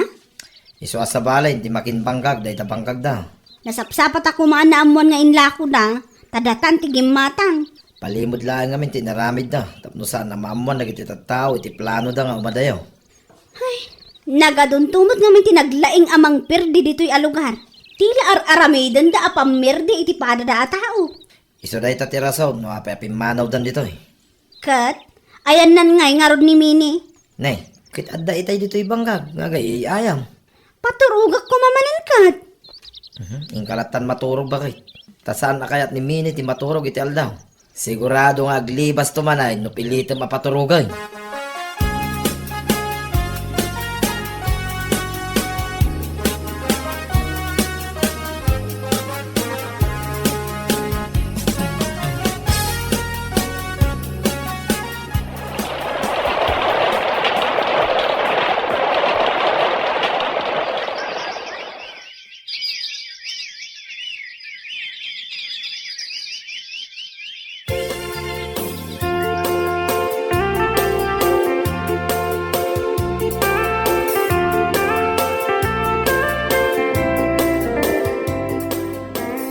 Isu a sabali ti makinbangkag dayta bangkagda. Nasapsapat a kumaan naammuan nga inlakoda, ta datan ti gimmatang. Palimod laeng ngamin ti inaramidda, tapno saan a maammuan dagiti tattao iti planoda nga umadayo. Ay, nagadunto met ngamin ti naglaing a mangperdi ditoy a lugar. Ti la ar-aramidenda a pammerdi iti padada a tao. Isu dayta ti rason no apay a pimmanawdan ditoy. Ket, ayanna ngay ngarud ni Mini? Ne, ket adda itay ditoy bangkag nga agay-ayam. Paturogak koma manen ket. Mhm, inka lattan maturog, baket. Ta saan a kayat ni Mini ti maturog iti aldaw. Sigurado nga aglibasto manen no pilitem a paturogen.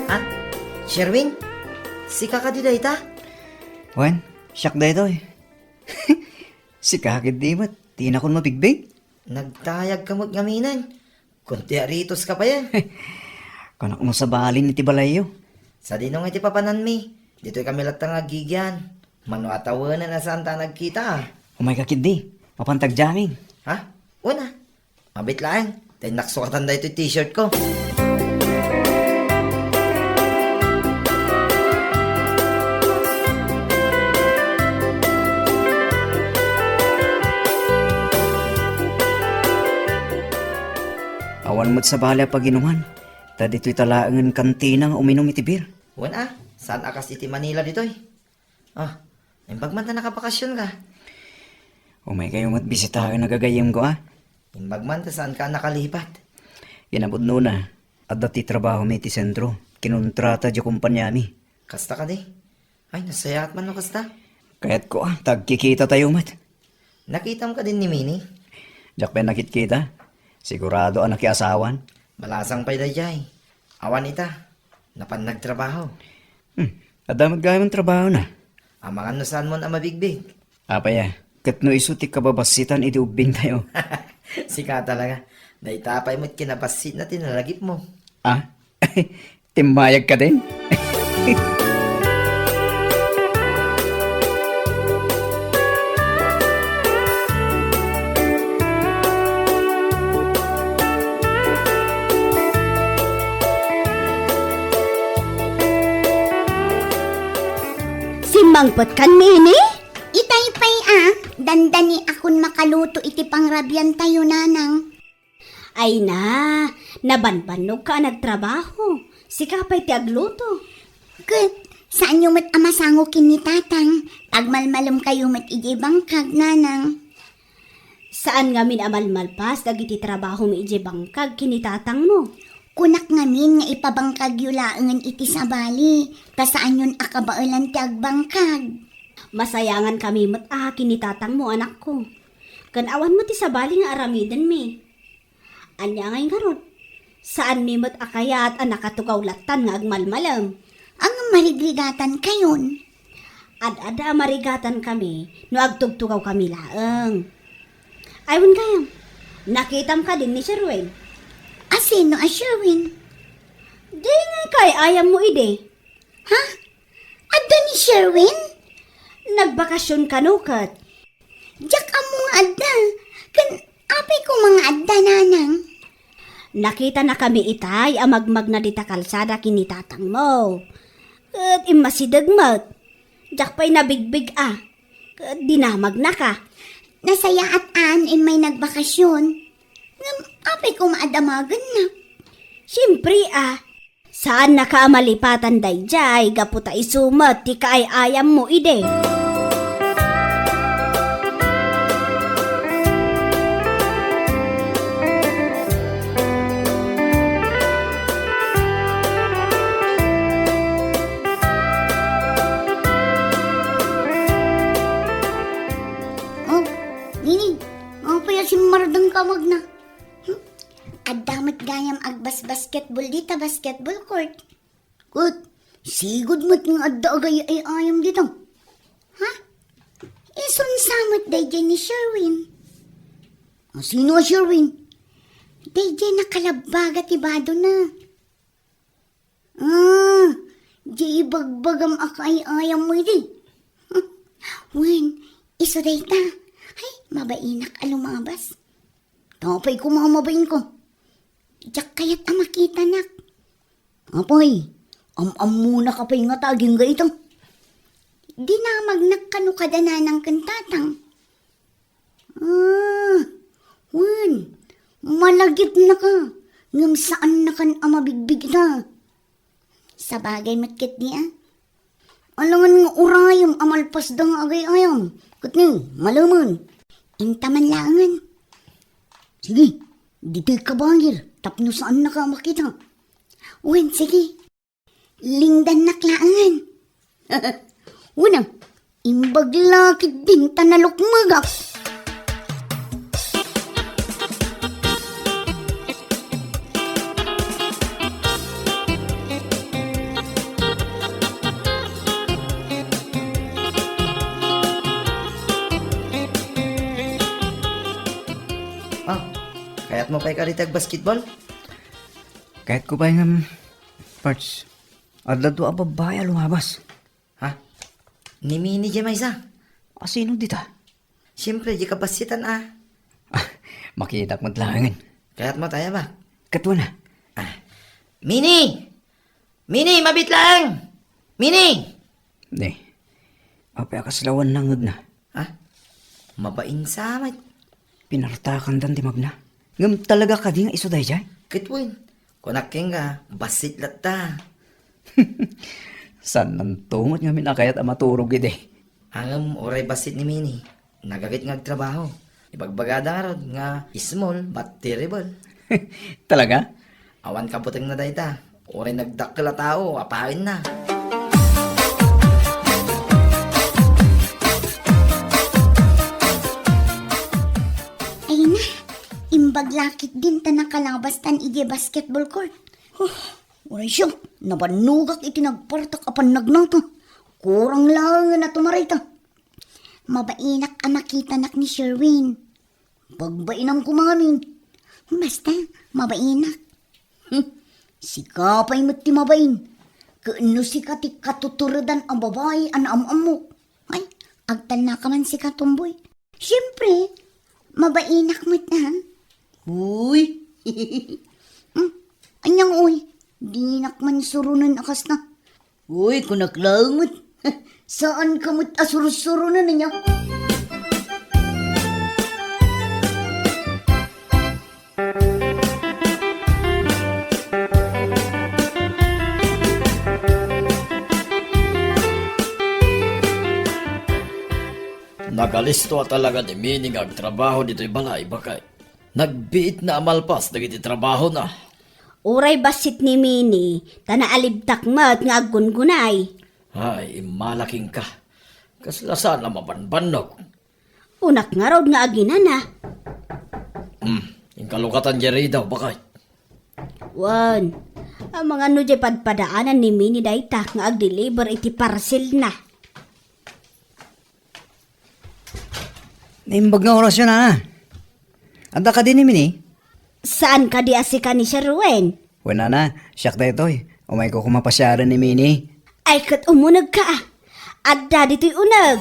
Ah, Sherwin? Sika kadi dayta? Wen, siak daytoy. Sika ketdi met, dinakon mabigbig? Nagtayagka met ngaminen. Kunti a ritos ka pay, eh. Kunak no sabalin iti balayyo. Sadino nga iti papananmi? Ditoy kami latta nga agigian. Mano a tawenan a saan ta nagkita, ah. Umayka ketdi. Mapantag jamming. Ha? Una. Mabit laeng. Ta innak sukatan daytoy t-shirt ko. Awan met sabali a paginuman, ta ditoy ta laengen kantina nga uminum iti beer. Wen a, saan a kas iti Manila ditoy? Ah, imbag man ta nakabakasyon ka. Umay kayo met bisitaen a gagayyemko, ah. Imbag man ta saan ka nakalipat. Kinapudnona, adda ti trabahomi iti sentro. Kinontrata di kompaniami. Kasta kadi? Ay, nasayaat man no kasta. Kayatko, ah, ta agkikita tayo met. Nakitam kadin ni Mini? Diak pay nakitkita. Sigurado a nakiasawan. Malasang pay daydiay. Awan ita. Napan nagtrabaho. Hmm. Adda met gayam trabahona. Amangan no saan mon a mabigbig. Apay a, ket no isu ti kababassitan idi ubbing tayo. Sika talaga. Dayta pay met kinabassitna ti nalagipmo. Ah? Timmayag ka din? Simmangpet kan, Mini? Itay pay a, dandani akon makaluto iti pangrabian tayo, nanang. Ay na, nabanbannog ka a nagtrabaho. Sika pay ti agluto. Ket, saanyo met a masango ken ni Tatang. Pagmalmalem kayo met idiay bangkag, nanang. Saan ngamin a malmalpas dagiti trabahomi idiay bangkag ken ni tatangmo? Kunak ngamin nga ipabangkagyo laengen iti sabali, ta saanyon a kabaelan ti agbangkag. Masayangan kami met a ken ni tatangmo, anakko. Ken awan met ti sabali nga aramidenmi. Ania ngay ngarud? Saanmi met a kayat a nakatugaw lattan nga agmalmalem. Ngem marigrigatankayon. Ad-adda a marigatankami no agtugtugawkami laeng. Ay, wen gayam, nakitam kadin ni Sherwin? A sino a Sherwin? Di ngay kaay-ayammo idi. Ha? Adda ni Sherwin? Nagbakasyon kano ket? Diak ammo nga adda. Ken apay koma nga adda, nanang? Nakitanakami itay a magmagna dita kalsada ken ni tatangmo. Ket immasideg met. Diak pay nabigbig a. Ket dinamagnaka. Nasayaat a no immay nagbakasyon. Ngem apay koma a damagenna? Siempre a. Saannaka a malipatan daydiay gapu ta isu met ti kaay-ayammo idi. Tawagna. Hmm? Adda met gayam agbasbasketball dita basketball court. Ket, sigud met nga adda agay-ayam dita. Ha? Isunsa met daydiay ni Sherwin. A, sino a Sherwin? Daydiay nakalabbaga ti badona. Ah, di ibagbagam a kaay-ayam mo idi. Wen, isu dayta. Ay, mabainak a lumabas. Tapay koma mabain ko. Diak kayat a makitanak. Apay, am-ammonak a pay nga taging gayta. Dinamagnak kano kada nanang ken tatang. Ah, wen, malagipnaka, ngem saannakan a mabigbig ita. Sabagay met ketdi a. Alangan nga urayem a malpasda nga agay-ayam. Ket ni, malemen. Inta man laengen. Sige, ditoy ka bayir, tapno saannaka a makita. Wen, sige. Lindannak laengen. Wen a, imbag la ketdin ta nalukmegak. Ah, kayatmo pay kadi ti agbasketball? Kayatko pay ngem, Pards, adda dua a babbai a lumabas. Ha? Ni Mini diay maysa? A, sino dita? Siempre, diay kabassitan a. Ah, makitak met laengen. Kayatmo ti ayabak? Ket wen a. Ah. Mini! Mini, mabiit laeng! Mini! Ni, apay a kasla awan nangngegna? Ha? Mabain sa met. Pinartakandan ti magna. Ngem talaga kadi nga isu daydiay? Ket wen, kunak kenka, bassit latta. Saannanto met ngamin a kayat a maturog idi. Ngem uray bassit ni Mini, nagagayt nga agtrabaho. Ibagbagada ngarud nga small but terrible. Talaga? Awan kabutengna dayta. Uray nagdakkel a tao, apayenna. Ay na, imbag la ketdin ta nakalabastan idiay basketball court. Huh, uray siak, nabannogak iti nagpartak a pannagnata. Kurang laengen a tumarayta. Mabainak a makitanak ni Sherwin. Pagbainam koma ngamin. Basta, mabainak. Hmm, sika pay met ti mabain. Ket no sika ti katuturedan a babai a naam-ammok. Ay, agtalnaka man sika, tomboy. Siempre, mabainak met a. Uy. Hmm, aniang uy, dinak man suronen a kasta. Uy, kunak laeng met. Saanka met a sursuronen ania? Nagalisto a talaga ni Mini nga agtrabaho ditoy balay, baket. Nagbiitna a malpas dagiti trabahona. Uray bassit ni Mini, ta naalibtak met nga aggungunay. Ay, immala kenka. Kasla saan a mabanbannog. Kunak ngarud nga aginana. Hmm, inkalukatan diay ridaw, baket. Wen, amangan no diay padpadaanan ni Mini dayta nga agdeliver iti parcelna. Naimbag nga orasyo, nana. Adda kadi ni Mini? Saan kadi a sika ni Sherwin? Wen, nana, siak daytoy. Umayko koma pasiaren ni Mini. Ay, ket umunegka a. Adda ditoy uneg.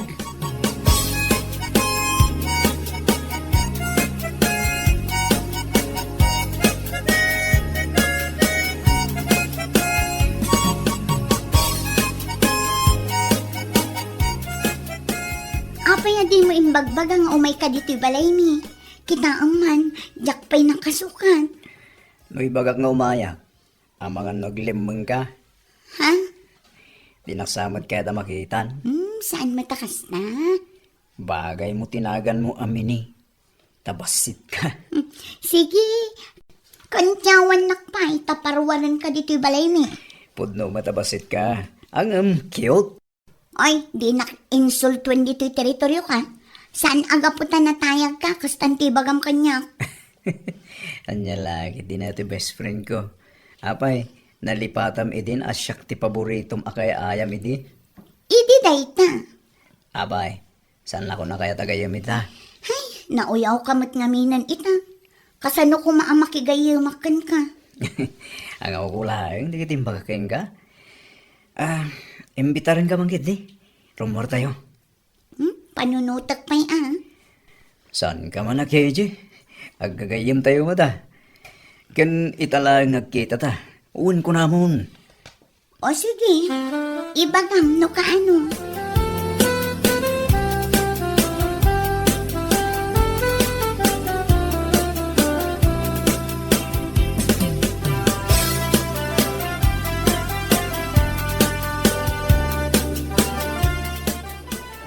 Apay a dimo imbagbaga nga umayka ditoy balaymi? Kitaem man, diak pay nakasukat. No ibagak nga umayak, amangan no aglemmengka? Ha? Dinak sa met kayat a makitan. Hmm, saan met a kasta? Bagay mo ti naganmo a Mini. Ta bassitka. Sige, kantiawannak pay ta paruarenka ditoy balaymi. Pudno met a bassitka. Ngem cute. Oy, dinak insultuen ditoy teritorioka. Saan a gapu ta natayagka, kastan ti ibagam kaniak. Ania la, ket dina ti best friend ko. Apay, nalipatam idin a siak ti paboritom a kay-ayam idi? Idi dayta. Apay, saan la koma kayat a gayyem ita? Hay, nauyawka met ngaminen ita. Kasano koma a makigayyemak kenka? Angawko laeng dagiti imbagak kenka. Ah, imbitarenka man ketdi. Rummuartayo. Hmm? Panunotek pay a. Saanka man a, K J? Aggagayyemtayo met a. Ken ita laeng nga agkitata. Wen kunamon. O sige, ibagam no kaano.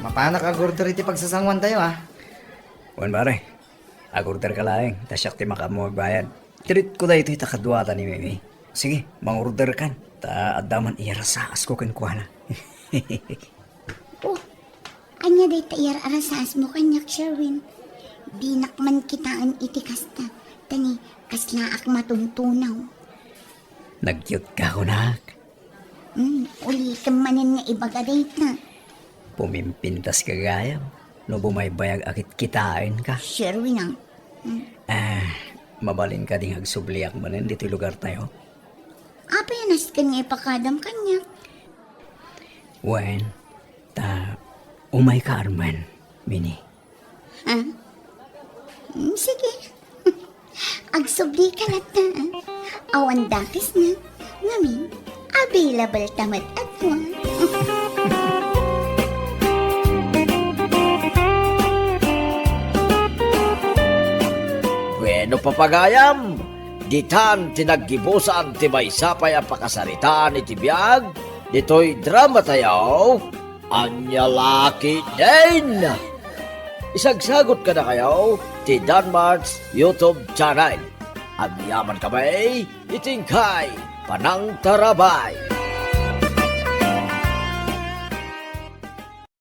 Mapanak ag-order iti pagsasanguantayo, a. Wen, pare. Ag-orderka laeng, ta siak ti makaammo agbayad. Treatko daytoy ta kaduada ni Mimi. Sige, mangorderkan, ta adda man iyarasaasko kenkuana. Oh, ania dayta iyar-arasaasmo kaniak, Sherwin? Dinak man kitaen iti kasta, ta ni kaslaak matuntunaw. Nagyotka kunak. Hmm, ulitem manen nga ibaga dayta. Pumimpintaska gayam no bumaybayag a kitkitaenka. Sherwin a. Hmm. Ah, mabalin kadi nga agsubliak manen ditoy lugartayo? Apay a nasken nga ipakadam kaniak? Wen, ta umayka armen, Mini. Ha? Mm, sige. Agsublika latta, a. Awan dakesna. Ngamin, available ta met a tua. Bueno, papagayam, ditan ti naggibusan ti maysa pay a pakasaritaan iti biag ditoy dramatayo. Ania la ketdin? Isagsagot kadakayo ti Danmart's YouTube channel. Agyaman kami iti inkay panangtarabay.